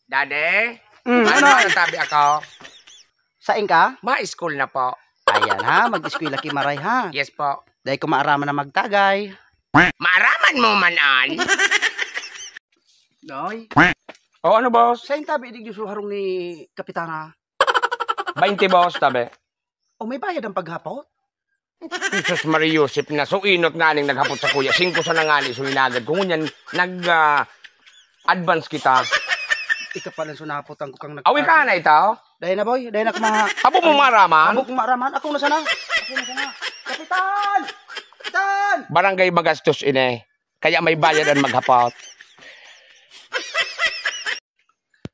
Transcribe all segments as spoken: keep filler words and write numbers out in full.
Daddy? Mm, ano? Ano, tabi ako? Sain ka? Ma-school na po. Ayan ha, mag-eskwela ki maray ha. Yes po. Dai ko maaraman na magtagay. Maaraman mo man an. Noy. O, ano, boss? Sain tabi digdi sa harong ni Kapitana? Baynte, boss, tabi. O, may bayad ang paghapot? Jesus Maria Joseph na, so inot nganing naghapot sa kuya. Singko sana ngani, so hinagad ko. Ngunyan, nag, ah, advance kita. Ika pala, so nahapotan ko kang nag- Awi ka na ito? Dai na, boy. Dai na ko mga Abo mo maraman? Abo ko maraman. Ako na sana. Ako na sana. Kapitan! Kapitan! Barangay magastos ini. Kaya may bayad ang maghapot.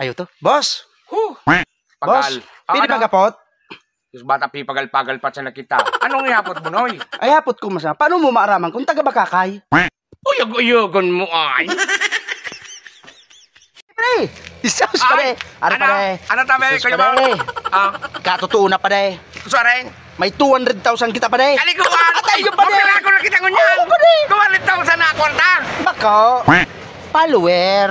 Ayo to. Boss! Huh! Boss, Pagal. Ah, pwede ano? Maghapot? Diyos, bata, pipagal-pagal pa siya na kita. Anong ihapot mo, Noy? Ay, hapot ko masa. Paano mo maaraman kung taga Bakakay? Uyog-uyogon mo, ay. Pre! Isos, Ay! pare! Ano? Ano, tabi? Jesus, Kuya pare! Bong? Ah. Katotoo na, pare! Gusto rin? May two hundred thousand kita, pare! Kaliguan! Atay, yung pare! Mapila ko na kita ngunyan! Oo, pare! Two hundred thousand na kwarta! Bako! Follower!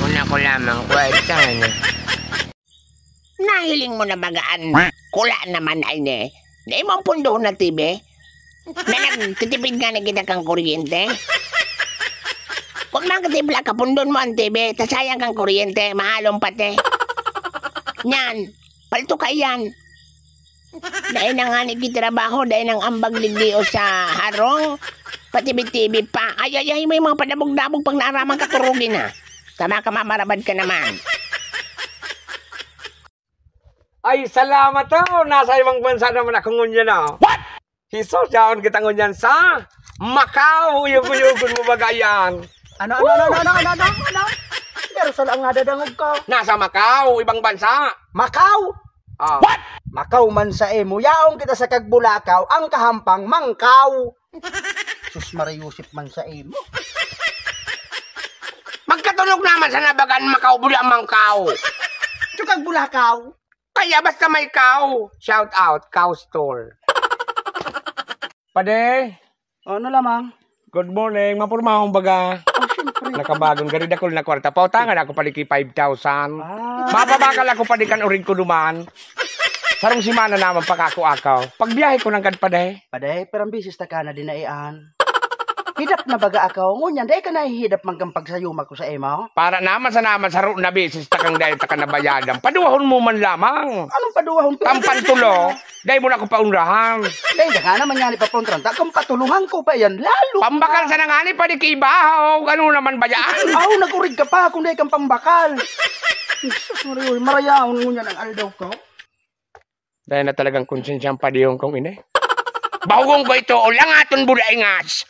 Una ko lamang, kwarta na. Nahiling mo na baga an kula naman ay ne? Dai mo ang pundohon na T V? Na nagtitipid nga na kita kan kuryente? Kung makatipla ka, pundon mo ang T V, ta sayang kan kuryente, mahalon pati. Nyan, palto ka iyan. Dai na nga nagtitrabaho, dai nang ambag digdi o sa harong, patibi-tibi pa. Ay, ay, ay, may mga padabog-dabog pag naaraman ka, turugin na. Tama ka, mamarabad ka naman. Ay, salamat, oh. Nasa ibang bansa naman ako ngunyan, oh. What? Jesus, yaon kita ngunyan sa Macau. Uyog-uyogon mo baga yan. Ano, ano, ano, ano, ano, ano, ano? Pero sa lang nadadangog ko. Nasa Macau, ibang bansa. Macau? Ah. What? Macau man sa imo. Yaon kita sa Kagbulakaw, ang kahampang Mangkaw. Sus, Maria Joseph man sa imo. Magkatulog naman sa nabagan, Macau, buli ang Mangkaw. Tsukag Bulakaw. Kaya basta may cow, shout out, cow store. Pade, Ano lamang? Good morning. Mapurmahon baga. Oh, siyempre. Nakabagon. Gari dakul na kwarta. Pautangan ako padi ki five thousand. Ah. Mapabakal ako padi kan urig ko duman. Sarong semana naman pakako-ako. Pagbiyahe ko nanggad pade. Pade, pirang bisis ta ka na dinaian. Hidap na baga ako. Ngunyan, dai ka nahihidap man kan pagsayuma ko sa imo? Para naman sa naman, saro na beses takang dai taka nabayadan. Paduwahon mo man lamang. Anong paduwahon? Pampantulo, dai mo na ako paunrahan. Dai na nga naman nga ni papuntrahan ta, kung patuluhan ko pa yan, lalo Pambakal pa. Sana nga ni, pwede kaibahaw. Ano naman ba yan? Aw, nag-urig ka pa, kung dai kang pambakal. Jesus, Maria, marayahon ngunyan ang aldaw ko. Dahil na talagang konsensya ang padihon kong ini. Bahugong ko ito, o langaton budaingas!